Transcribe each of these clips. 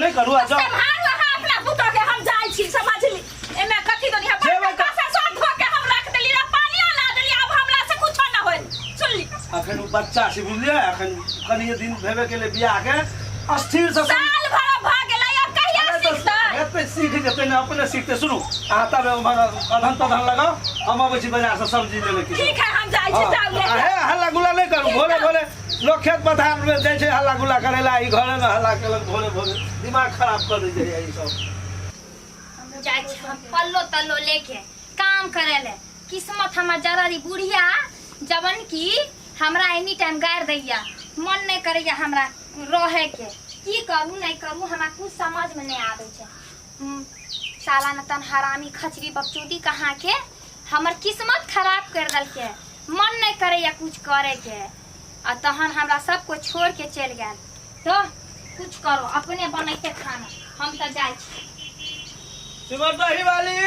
नहि करू आ जाउ। सम्हारू अहाँ अपना पुतोह के, हम जाइ छी, समझली? एमे कथी दुनिया जेबै तऽ- बड़का सब धो के हम रख देली रे, पानियो ला देली, आब हमरा से कुछो न होय, सुनली? अखन ओ बच्चा छै, बुझलियै? अखन कनिए दिन भेबे केलै बियाह के, अस्थिर से साल भर भऽ गेलै, आब कहिया अरे तऽ सीखतै? एते सीख जेतै ने, अपने सीखतै। सुनू, अहाँ तब उम्हर अधन तधन लगाउ, हम अबै छी बाजार से सब्जी लेबै किछु। ठीक है, हम जाइ छी, जाउ ले। हे, हल्ला गुल्ला नहि करू। भोरे भोरे लोक खेत पथार में जाइ छै हल्ला गुल्ला करै ला, ई घरे में हल्ला केलक भोरे भोरे, दिमाग खराब कऽ दै छै ई सब। जाइ छी हम पल्लो तल्लो लेके काम करे ले। किस्मत हमर जररी बुढ़िया जवन की हमरा एनी टाइम गारि दैया, मन नहीं करैया हमरा रहे के। की करू नहीं करू, हमरा कुछ समझ में नहीं आबै छै। साला न तन हरामी खचरी बकचोदी कहाँ के हमर किस्मत खराब कर देलकै। मन नहीं करैया कुछ करे के, आ तहन हमरा सब कोई छोड़ के चलि गेल। तो कुछ करो, अपने बनैते खाना, हम तऽ जाइ छी। सिमर दही वाली,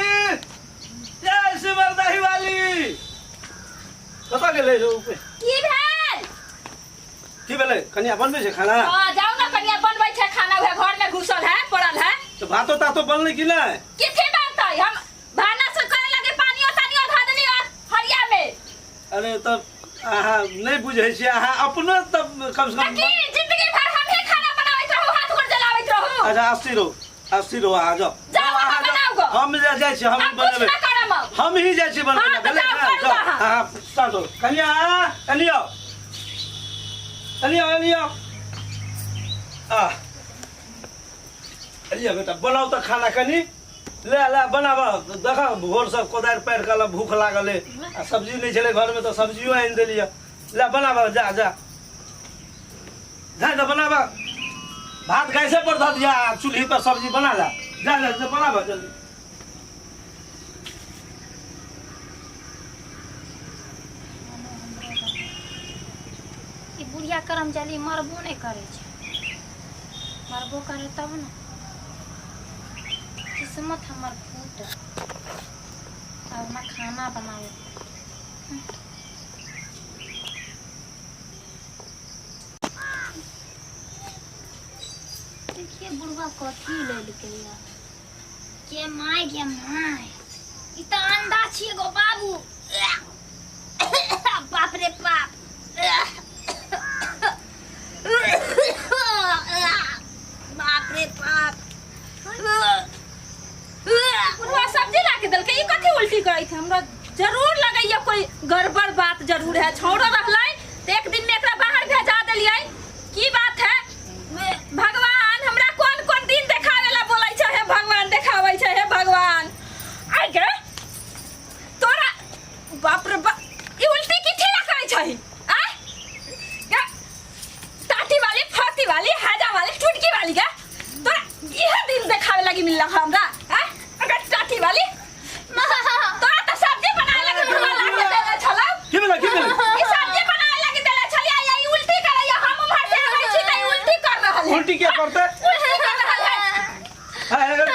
जय सिमर दही वाली, कतऽ गेलै रे ऊपर? की भेल? की भेलै? कनिया बनबै छै खाना? हाँ, जाओ ना, कनिया बनबै छै खाना, उहे घर में घुसल है, पड़ल है। तऽ भातो तातो बनलै कि नहि? किथे बनतै? हम भानस करे लगे पानियो तानियो धऽ देली और हरिया में। अरे तब अहाँ नहि बुझै छियै, अहाँ अपनो तब कम से तऽ कम की जिंदगी भर हम ही खाना बनाबैत रहू, हाथ गोड़ जलाबैत रहू? अच्छा, अस्थिर हो, अस्थिर हो, अहाँ जाउ। जाउ, अहाँ अहाँ जाउ। बनाउ गो। हम जे जाइ छी, हम हम कुछ बनेबै। ना करब अब। हम ही जाइ छी बनबै हाँ, लए, तऽ भेलै जाउ, ने? करू जाउ, अहाँ। अहाँ शांत हो। कनिया, कनिया, कनिया, कनिया। आ लिअ बेटा, बनाउ तऽ खाना कनि। ले ले, बनाब। देख, भोर से कोदारि पारि कऽ भूख लागल है, आ सब्जी नहि छलै घरमे तऽ सब्जियो आनि देलियै। ले बनाब, जा जा जा जा, बनाब। भात गैसे पर धऽ दिया, आ चूल्ही पर सब्जी बना ले। जा जा जा, बनाब जल्दी। ई बुढ़िया करमजली मरबो नहि करै छै, मरबो करे तब ने। किस्मत हमर फूट, अब हमरा खाना बनावे। देखिए बुढ़वा कथी लेलकै या के my गे my, ई तऽ अंडा छियै गो बाबू। बाप रे बाप, बाप रे बाप। बुढ़वा सब्जी ला के देलकै, ई कथी उल्टी करैत है? हमरा जरूर लगैया कोई गड़बड़ बात जरूर है। छौड़ो रहलै तऽ एक दिन में एकरा बाहर भेजा देलियै। की बात है भगवान, हमरा कोन कोन दिन देखावे ला बोलै छै? हे भगवान, देखाबै छै हे भगवान। आइ गे तोरा, बाप रे बाप, ई उल्टी की ला करै छै? आय गे टाटी वाली, फाती वाली, हाजा वाली, टुटकी वाली, गे तोरा इहे दिन देखावे लगी मिलल हमरा। आय अगर टाटी वाली, तोरा तऽ सब्जी बनाए लगी बुढ़वा ला के देले छलौ। की भेलै, की भेलै? ई सब्जी बनाए लगी देले छलियै, ई उल्टी करैया। हम उम्हर से आबै छी तऽ ई उल्टी कर रहल है। उल्टी किया करतै? उल्टी कर रहल है। हे, हे,